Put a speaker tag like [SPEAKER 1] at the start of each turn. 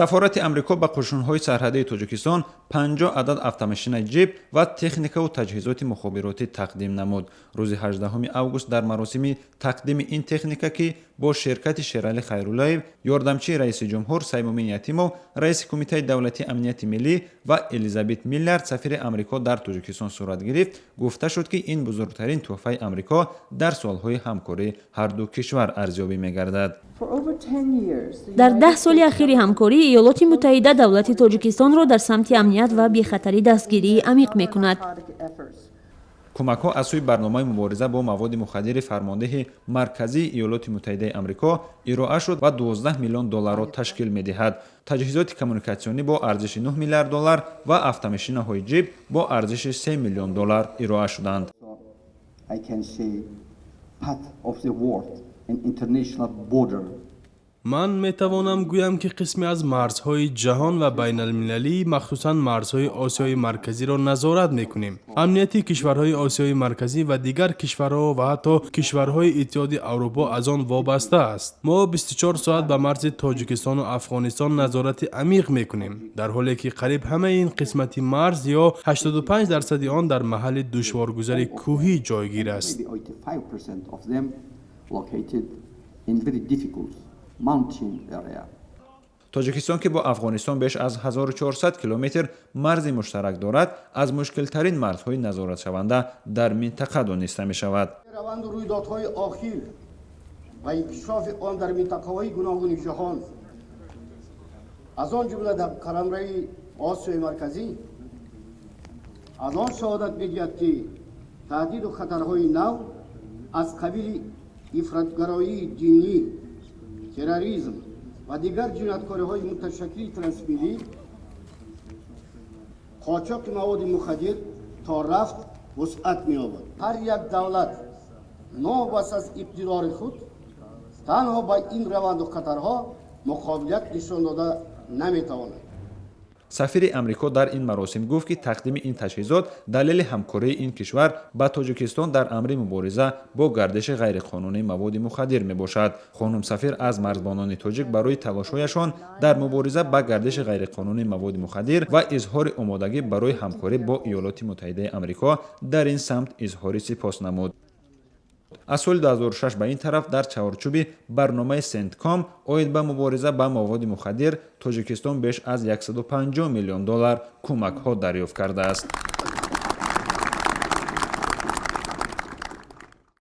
[SPEAKER 1] Сафорати Амрико ба қӯшунҳои сарҳадии Тоҷикистон 50 адад автомашинаи ҷип ва техникаву таҷҳизоти мухобиротӣ тақдим намуд. Рӯзи 18 август дар маросими тақдими ин техника, ки бо ширкати Шералӣ Хайруллаев, ёрдамчии раиси ҷумҳур, Саймумин Ятимов, раиси Кумитаи давлатии амнияти миллӣ, ва Элизабет Миллард, сафири Амрико дар Тоҷикистон, сурат гирифт, гуфта шуд, ки ин бузургтарин тӯҳфаи Амрико дар солҳои ҳамкории ҳарду кишвар арзёбӣ мегардад.
[SPEAKER 2] Дар 10 соли ахири ҳамкорӣ Иёлоти Муттаҳида давлати Тоҷикистонро дар самти амният ва бехатарӣ дастгирии амиқ мекунад.
[SPEAKER 1] Кӯмакҳо аз сӯи барномаи мубориза бо маводи мухаддири фармондеҳи марказии Иёлоти Муттаҳидаи Амрико ироа шуд ва 12 миллион долларро ташкил медиҳад. Таҷҳизоти коммуникатсионӣ бо арзиши 9 миллиард доллар ва автомашинаҳои ҷип бо арзиши 3 миллион доллар ироа шуданд.
[SPEAKER 3] I can say part of the world and international border.
[SPEAKER 4] Ман метавонам гӯям, ки қисме аз марзҳои ҷаҳон ва байналмилалӣ, махсусан марзҳои Осиёи Марказиро назорат мекунем. Амнияти кишварҳои Осиёи Марказӣ ва дигар кишварҳо ва ҳатто кишварҳои Иттиҳоди Аврупо аз он вобаста аст. Мо 24 соат ба марзи Тоҷикистону Афғонистон назорати амиқ мекунем, дар ҳоле ки қариб ҳамаи ин қисмати марз ё 85 дарсади он дар маҳалли душворгузари кӯҳӣ ҷойгир аст.
[SPEAKER 3] Maybe 85% of them located in very difficult mountain area.
[SPEAKER 1] Тоҷикистон, ки бо Афғонистон беш аз 1400 километр марзи муштарак дорад, аз мушкилтарин марзҳои назоратшаванда дар минтақа дониста мешавад.
[SPEAKER 5] Раванду рӯйдодҳои охир ва инкишофи он дар минтақаҳои гуногуни ҷаҳон, аз он ҷумла дар қаламрави Осиёи Марказӣ, аз он шаҳодат медиҳад, ки таҳдиду хатарҳои нав аз қабили ифротгароии динӣ, терроризм ва дигар ҷинояткориҳои муташаккили трансмиллӣ, қочоқи маводи мухаддир то рафт вусъат меёбад. Ҳар як давлат новобаста аз иқтидори худ танҳо ба ин раванду хатарҳо муқобилият нишон дода наметавонад.
[SPEAKER 1] Сафири Амрико дар ин маросим гуфт, ки тақдими ин таҷҳизот далели ҳамкории ин кишвар ба Тоҷикистон дар амри мубориза бо гардиши ғайриқонунии маводи мухаддир мебошад. Хонум сафир аз марзбонони тоҷик барои талошҳояшон дар мубориза ба гардиши ғайриқонунии маводи мухаддир ва изҳори омодагӣ барои ҳамкорӣ бо Иёлоти Муттаҳидаи Амрико дар ин самт изҳори сипос намуд. Аз соли 2006 ба ин тараф дар чаҳорчӯби барномаи Сентком оид ба мубориза ба маводи мухаддир Тоҷикистон беш аз 150 миллион доллар кӯмакҳо дарёфт кардааст.